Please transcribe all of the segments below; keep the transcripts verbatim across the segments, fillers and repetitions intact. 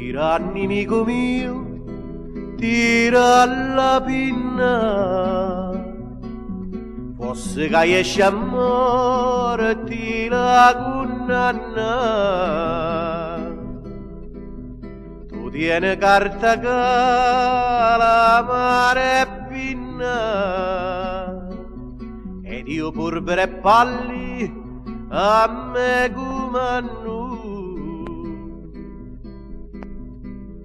Tira, nimicu miu, tira la pinna, fossi ca jesci a morti la cunnanna. Tu tieni carta ca la mare è pinna, ed iu purpura e palli a me cumannu.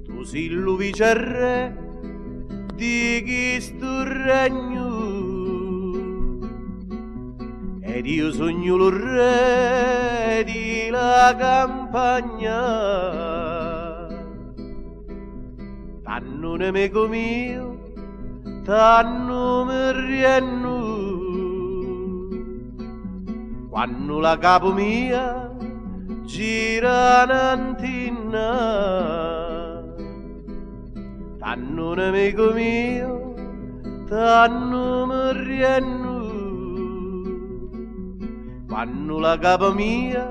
Tu si lu vicerre di chistu regnu, ed iu sugnu lu re di la campagna. Tannu, nemicu miu, tannu mi riennu, quannu la capu mia gira n'antinna. Tannu, nemicu miu, tannu mi riennu, quannu la capu mia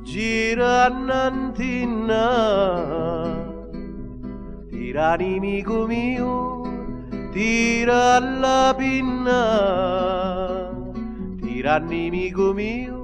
gira n'antinna. Tira, nimicu miu, tira la pinna. Tira, nimicu miu,